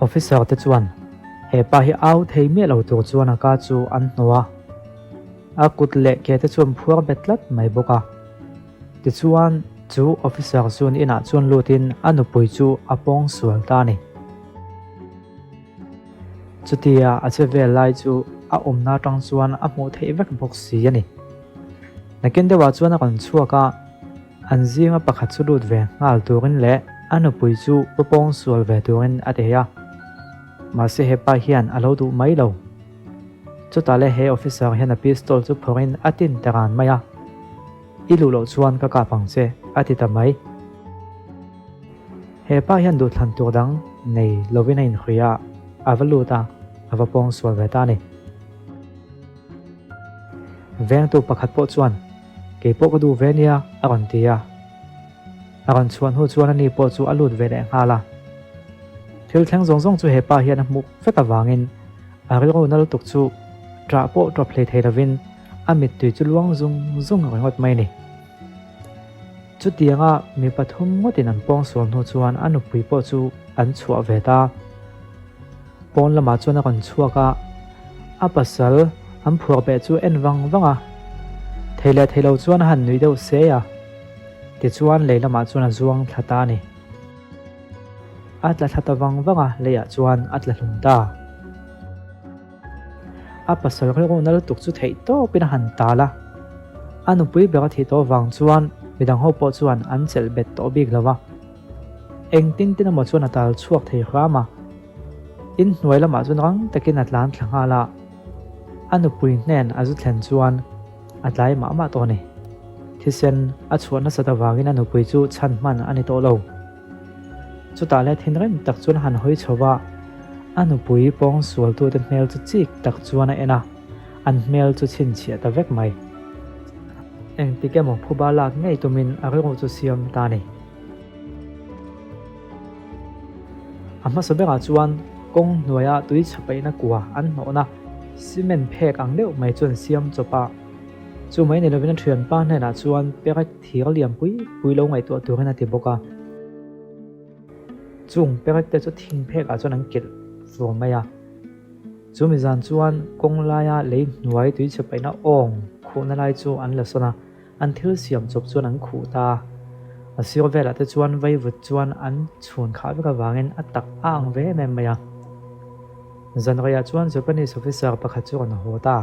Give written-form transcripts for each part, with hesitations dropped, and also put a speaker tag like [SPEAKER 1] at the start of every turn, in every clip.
[SPEAKER 1] Officer te chuan he pa hi au thei miah lo tur chuan a ka chu an hnawh a, a kut leh ke te chuan phuar bet tlat mai bawk a. Tichuan chu officer chuan inah chuan lutin a nupui chu a pawng sual ta a ni. Chutia a che vel lai chu a awmna atang chuan a hmuh theih vek bawk si a ni. Nakin deuhah chuan a rawn chhuak a. An zinga pakhat chu lut ve nghal turin leh a nupui chu pu pawng sual ve turin a ti a. Mahse hepa hian a lo duh mai lo. Chutah leh he officer hian a pistol chu phawrhin a tin ta ran mai a. I luh loh chuan ka kap ang che, a ti ta mai. Hepa hian duhthlan tur dang nei lovin a inhruih a, a va lut a, a va pawng sual ve ta a ni. Vengtu pakhat pawh chuan Kei pawh ka duh ve nia, a rawn ti a. A rawn chhuah hnu chuan ani pawh chu a lut ve leh nghal a. Thil thleng zawng zawng chu he pa hian a hmuh vek avangin a rilru na lutuk chu ṭah pawh ṭawp hlei thei lovin a mittui chu luang zung zung ringawt mai a ni. Chutianga mi pathum ngawtin an pawng sual hnu chuan a nupui pawh chu an chhuah ve ta. Pawn lamah chuan a rawn chhuak a, a pasal an phuar beh chu en vang vang a, thei leh thei lo chuan a han nui deuh se a, tichuan lei lamah chuan a zuang thla ta a ni. A tla thla ta vang vang a, leiah chuan a tla hlum ta. A pasal rilru na lutuk chu theih tawpin a han tal a, a nupui ber a thih tawh vang chuan midang ho pawh chuan an chelh bet tawh bik lo va. Engtin tin emaw chuan a tal chhuak thei hram a, inhnuai lamah chuan rang takin a tlan thla nghal a, a nupui hnen a zu thlen chuan a tlai mah mah tawh a ni. Thisen a chhuah nasat avangin a nupui chu chhan hman a ni tawh lo. Chutah leh thinrim tak chuan a han hawi chho va, a nupui pawng sualtute hmel chu chik tak chuan a en a, an hmel chu chhinchhiah ta vek mai. Engtik emaw phuba lak ngei tumin a rilru chu siam ta a ni. A hmasa berah chuan kawng hnuaia tui chhapaihna kua an hnawhna cement phek ang deuh mai chu an siam chawp a. Chu mai ni lovin a thianpa hnenah chuan perek thir lian pui pui lo ngaihtuah turin a ti bawk a. Chung perek te chu thing phekah chuan an kilh fur mai a. Chu mi zan chuan kawng laia lei hnuai tui chhapaihna awng khuhna lai chu an la sawn a. An thil siam chawp chuan an khuh ta a, a sir velah te chuan vaivut chuan an chhun khah vek avangin a tak a ang ve em em mai a. Zanreiah chuan Japanese officer pakhat chu rawn haw ta.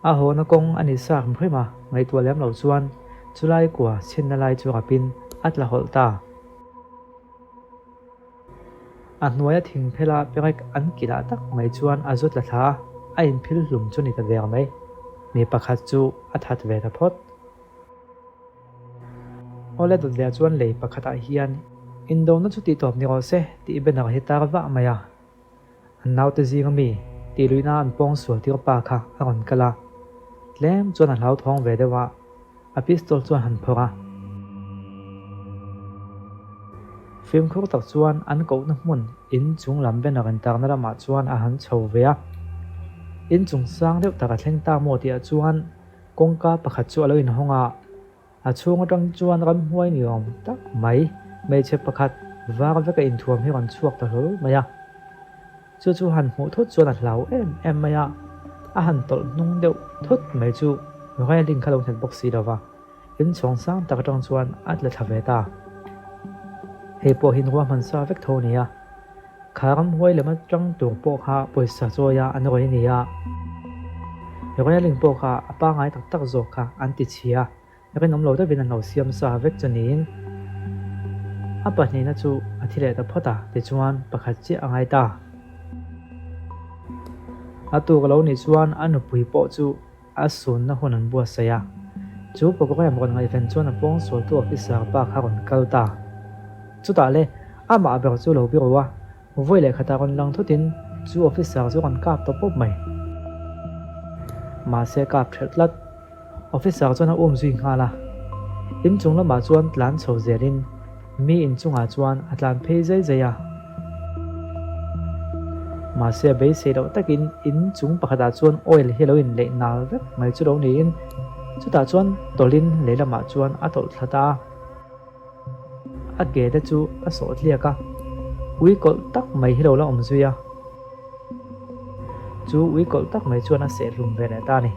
[SPEAKER 1] A hawna kawng a ni sa hrim hrim a, ngaihtuah lem lo chuan chulai kua chhinna lai chu rapin a tla hawlh ta. A hnuaia thing phela perek an kilah tak mai chuan a zu tla thla a, a inphil hlum chu ni ta der mai. Mi pakhat chu a that ve ta phawt. Awle dawt ve chuan lei pakhatah hian indona chu tih tawp ni rawh se tih banner hi tar vah mai a. An naute zinga mi tih luihna an pawng sual tir pa kha a rawn kal a, tlem chuan a hlauthawng ve deuh a. A pistol chuan han phawrh a. Fimkhur tak chuan an kohna hmun in chung lam banner in tarna lamah chuan a han chho ve a. In chung sang deuh tak a thleng ta maw tihah chuan kawngka pakhat chu a lo inhawng a. A chhung atang chuan ramhuai ni awm tak mai hmeichhe pakhat var veka inthuam hi rawn chhuak ta hlawl mai a. Chu chu han hmuh thut chuan a hlau em em mai a, a han tawlh hnung deuh thut mai chu railing kha lo nghet bawk si lo va, inchhawng sang tak atang chuan a tla thla ve ta. Hei pawh hi ruahman sa vek tho a ni a, kha ramhuai lem atang tur pawh kha pawisa chawi a an rawi a ni a, railing pawh kha a pangai tak tak zawk kha an ti chhia. Rinawm lo deuhin an lo siam sa vek chu niin a pahnihna chu a thi leh ta phawt a, tichuan pakhat chiah a ngai ta. A tuk a lo nih chuan a nupui pawh chu a sunna hun an buatsaih a, chu program rawn ngaihven chuan a pawngsualtu officer pa kha rawn kal ta. Chutah le amah ber chu lo biru a, Vawi leh khatah rawn lang thutin chu officer chu rawn kap ta pawp mai. Mahse kap ṭhelh tlat. Officer chuan a um zui nghal a. Inchung lamah chuan tlan chho zelin mi inchungah chuan a tlan phei zai zai a. Mahse a beisei loh takin inchung pakhatah chuan oil hi a lo inleih nal vek mai chu lo niin chutah chuan tawlhin lei lamah chuan a tawlh thla ta a. A ke te chu a sawh tliak a. Ui kawlh tak mai hi lo la awm zui a. Chu ui kawlh tak mai chuan a seh hlum ve leh ta a ni.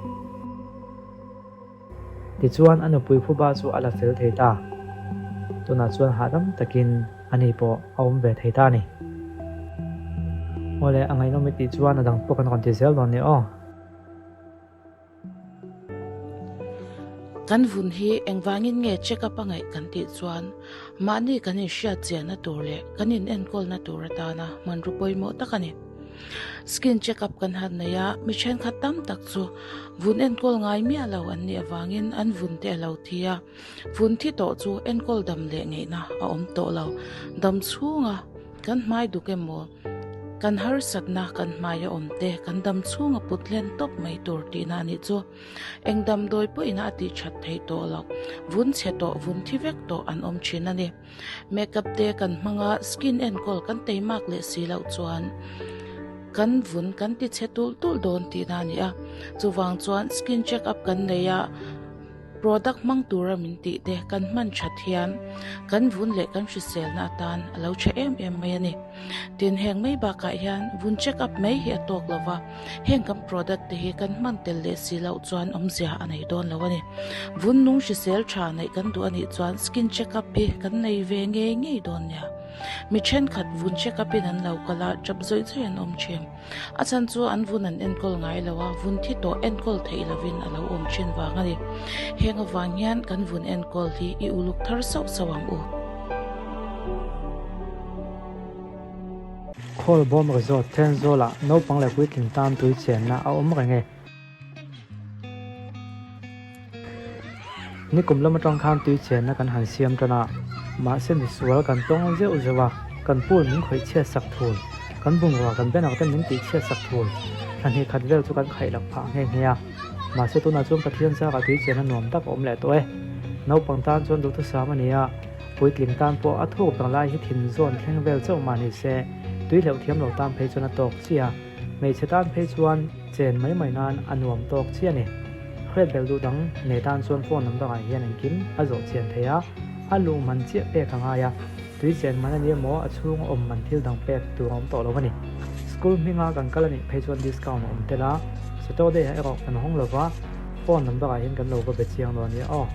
[SPEAKER 1] Tichuan a nupui phuba chu a la fel thei ta. Tunah chuan hahdam takin ani pawh a awm ve thei ta a ni. Awle, a ngaihnawm i tih chuan a dang pawh kan rawn ti zel dawn nia aw.
[SPEAKER 2] Kan vun hi engvangin nge check up a ngaih kan tih chuan mahni kan inhriat chianna tur leh kan inenkawlna tur atana hmanraw pawimawh tak a ni. Skin check up kan han nei a, mi thenkhat tam tak chu vun enkawl ngai miah lo an nih avangin an vun te a lo thi a, vun thi tawh chu enkawl dam leh ngeihna a awm tawh lo. Dam chhunga kan hmai duk emaw kan harsatna kan hmai a awm te kan dam chhunga put hlen tawp mai tur tihna a nih chu. Eng damdawi pawhin a tih that theih tawh loh, vun chhe tawh vun thi vek tawh an awm thin a ni. Makeup te kan hmang a, skin enkawl kan teimak leh si loh chuan kan vun kan ti chhe tulh tulh dawn tihna a ni a. Chuvang chuan skin check up kan nei a, product hmang tura min tih te kan hman that hian kan vun leh kan hriselna atan a lo tha em em mai a ni. Tin, heng mai bakah hian vun check up mai hi a tawk lo va, heng kan product te hi kan hman tel leh si loh chuan awmzia a nei dawn lo a ni. Vun nung hrisel tha neih kan duh a nih chuan skin check up hi kan nei ve ngei ngei dawn nia. Mi thenkhat vun check up in an lo kal a, tap zawih zawih an awm thin. A chhan chu an vun an enkawl ngai lo a, vun thi tawh enkawl theih lovin a lo awm thin vang a ni. Heng avang hian kan vun enkawl hi i uluk thar sauh sauh ang u.
[SPEAKER 1] Khawlbawm Resort Thenzawl-ah naupang leh puitling tan tui chenna a awm reng e. Nikum lam atang khan tui chenna kan han siam tan a, mahse misual kan tawng zeuh zeuh a, kan pool min khawih chhiat sak thul, kan bungrua kan banner te min tih chhiat sak thul, thla hnih khat vel chu kan khaih lak phah nghe nghe a. Mahse tunah chuan Pathian zarah tui chenna nuam tak a awm leh tawh e. Naupang tan chuan duhthusam a ni a, puitling tan pawh a thuk ber lai hi thin zawn thleng vel chauh mah ni se, tui hleuh thiam lo tan phei chuan a tawk chiah a. Hmeichhe tan phei chuan chen mai mai nan a nuam tawk chiah a ni. Hriat belh duh dang nei tan chuan phone number ah hian engkim a zawh chian thei a, a luh man chiah pek a ngai a, tui chen man a ni emaw a chhung awm man thil dang pek tur a awm tawh lo a ni. School hminga kan kal a nih phei chuan discount a awm tel a, Saturday ah erawh kan hawng lo va, phone number ah hian kan lo va be chiang dawn nia aw.